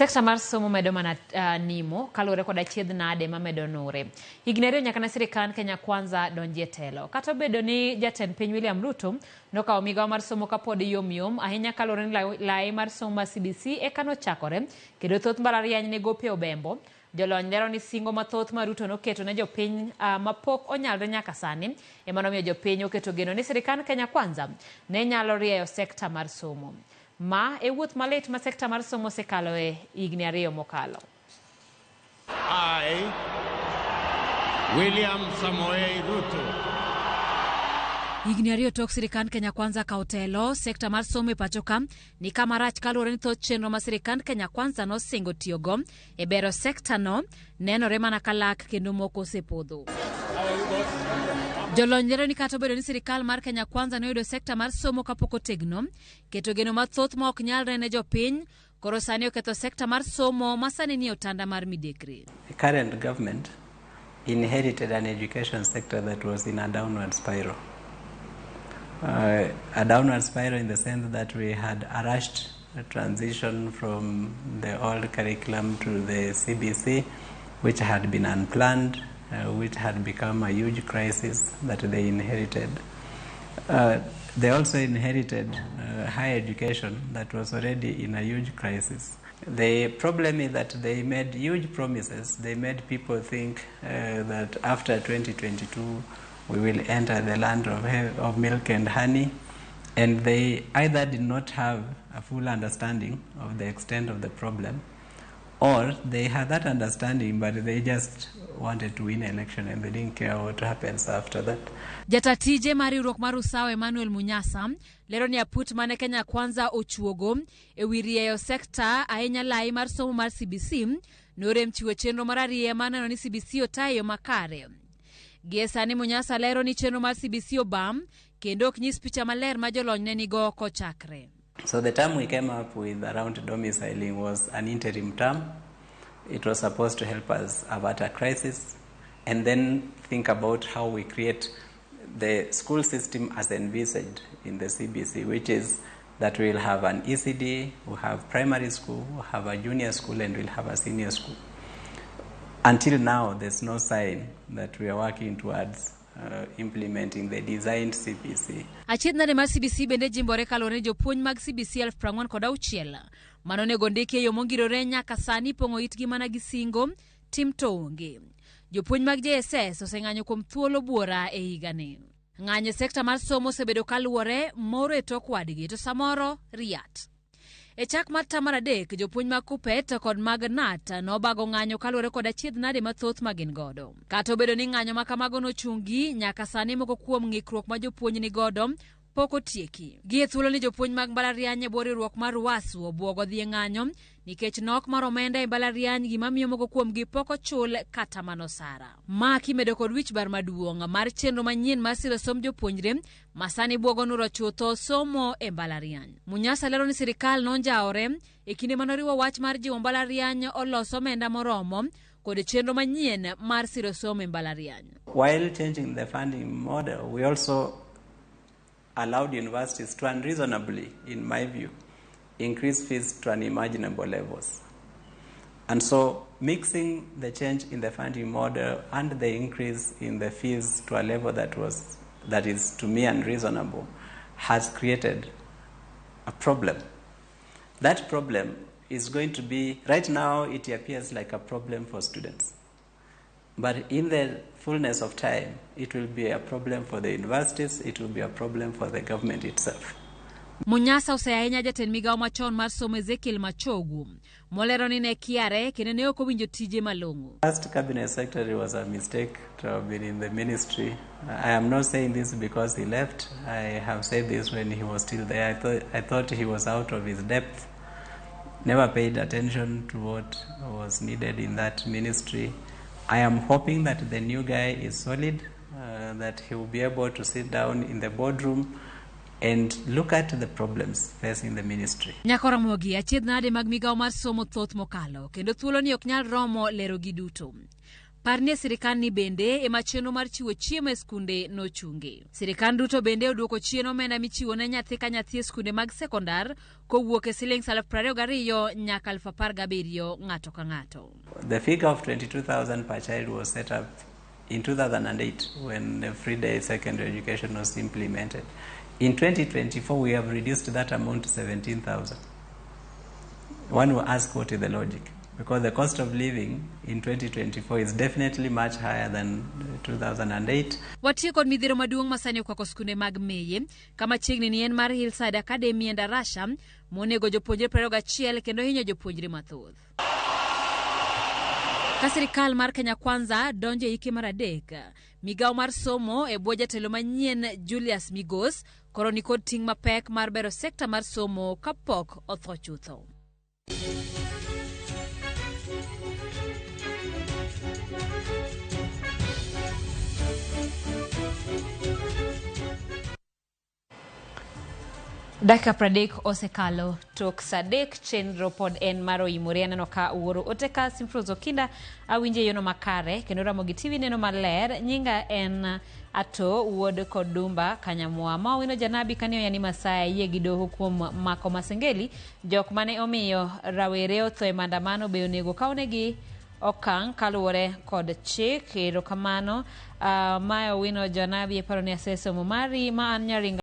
Sekta mar somo medo mana nimo kaluwore kod achiedh nade mamedo nure. Higni 2 nyaka ne sirikand Kenya Kwanza donjie telo. Kata obedo ni jatend piny William Ruto nokawo migawo mar somo kapod yom yom ahinya kaluwore ni lai mar somo mar CBC eka nochakore kendo thoth mbalariany ne gope obembo. Jolony lero ni singo mathoth ma Ruto noketo ne jopiny mapok onyalre nyaka sani ema nomiyo jopiny oketo geno ni sirikand Kenya Kwanza ne nyalo rieyo sekta mar somo. Ma e wuoth malit ma sekta mar somo osekaloe higni 2 mokalo. I, William Samoei Ruto. Higni 2 tok sirikand Kenya Kwanza kawo telo, sekta mar somo e pacho ka ni kama rach kaluwore ni thoth chenro ma sirikand Kenya Kwanza nosingo tiyogo e bero sekta no nenore mana ka lak kendo moko osepodho. Jolony lero ni kata obedo ni sirikal mar Kenya Kwanza noyudo sekta mar somo kapok otegno, keto geno mathoth ma ok nyalre ne jopiny, koro sani oketho sekta mar somo ma sani nie otanda mar midekre. The current government inherited an education sector that was in a downward spiral. A downward spiral in the sense that we had a rushed transition from the old curriculum to the CBC, which had been unplanned, which had become a huge crisis that they inherited. They also inherited higher education that was already in a huge crisis. The problem is that they made huge promises. They made people think that after 2022 we will enter the land of milk and honey, and they either did not have a full understanding of the extent of the problem, or they had that understanding but they just wanted to win election and they didn't care what happens after that. Jata tije mar riwruok mar Usawa Emmanuel Munyasa lero ni aput mane Kenya Kwanza ochuogo e wi rieyo sekta ahinya lai mar somo mar CBC norem chiwo chenro mar arieya mar neno ni CBC otayo makare. Gie sani Munyasa lero ni chenro mar CBC obam kendo ok nyis picha maler ma jolony ne nigo kochakre. So the term we came up with around domiciling was an interim term. It was supposed to help us avert a crisis and then think about how we create the school system as envisaged in the CBC, which is that we'll have an ECD, we'll have primary school, we'll have a junior school, and we'll have a senior school. Until now, there's no sign that we are working towards implementing the designed CBC. Achiedh nade mar CBC bende jimbore kaluwore ni jopuonj mag CBC 46,000 mano onego ndiki e yo mongirore nyaka sani pong'o itgi mana gi singo tim to onge. Jopuonj mag JSS oseng'anyo kuom thuolo buora e higani. Ng'anyo e sekta mar somo osebedo kaluwore moro e tok wadgi to samoro riat. E chak mar tam mar 3, jopuonj mag Kuppet kod mag KNUT nobago ng'anyo kaluwore kod achiedh nade mathoth ma gin godo. Kata obedo ni ng'anyo ma kamago nochungi, nyaka sani moko kuom ng'ikruok ma jopuonj ni godo pok otieki. Gie thuolo ni jopuonj mag mbalariany e bwo riwruok mar UASU obwogo dhi e ng'anyo nikech nok mar omenda e mbalariany, gima miyo moko kuomgi pok ochul kata mana osara. Ma kimedo kod wich bar maduong' mar chenro manyien mar siro somb jopuonjre ma sani bwogo nuro chutho somo e mbalariany. Munyasa lero ni sirikal nonjawore e kinde manoriwo wach mar jiwo mbalariany olos omenda moromo kod chenro manyien mar siro somo e mbalariany. While changing the funding model, we also allowed universities to unreasonably, in my view, increase fees to unimaginable levels. And so mixing the change in the funding model and the increase in the fees to a level that is to me unreasonable has created a problem. That problem is going to be, right now it appears like a problem for students. But in the fullness of time, it will be a problem for the universities, it will be a problem for the government itself. Munyasa oseya ahinya jatend migawo machon mar somo Ezekiel Machogu, molero ni ne kiare kendo ne ok owinjo tije malong'o. First cabinet secretary was a mistake to have been in the ministry. I am not saying this because he left. I have said this when he was still there. I thought he was out of his depth. Never paid attention to what was needed in that ministry. I am hoping that the new guy is solid, that he will be able to sit down in the boardroom and look at the problems facing the ministry. Nyako Ramogi, achiedh nade mag migawo mar somo thoth mokalo, kendo thuolo ni ok nyal romo lero gi duto. Par ni e sirikand ni bende ema chenro mar chiwo chiemo e skunde nochungi. Sirikand Ruto bende oduoko chien omenda michiwo ne nyathi ka nyathi e skunde mag sekondar kowuok e siling 22,000 nyaka 17,000 ng'ato ka ng'ato. The figure of 22,000 per child was set up in 2008 when the free day secondary education was implemented. In 2024, we have reduced that amount to 17,000. One will ask what is the logic, because the cost of living in 2024 is definitely much higher than 2008. Watiyo kod midhiero maduong' ma sani okwako skunde mag meye kama chiegni ni en mar Hillside Academy e Ndarasha monego jopuonjre 21 kendo hinyo jopuonjre mathoth. Ka sirikal mar Kenya Kwanza donjo e hike mar adek, migawo mar somo e bwo jatelo manyien Julius Migos koro nikod ting' mapek mar bero sekta mar somo kapok otho chutho. Dakika 30 osekalo tok sa 3, chenro pod en mar oimore. Aneno ka wuoro ote ka Simfros Okinda awinje yono makare kendo Ramogi TV neno maler. Nyinga en Ato wuod Kodumba Kanyamwa. Ma Owino Janabi kane oyani Masaya yie gi doho kuom mako Masengeli. Jok mane omiyo rawere otho e maandamano be onego kawnegi okang' kaluwore kod chik. Erokamano. Mae Owino Janabi, aparo ni asesomo mari ma an Nyaringa.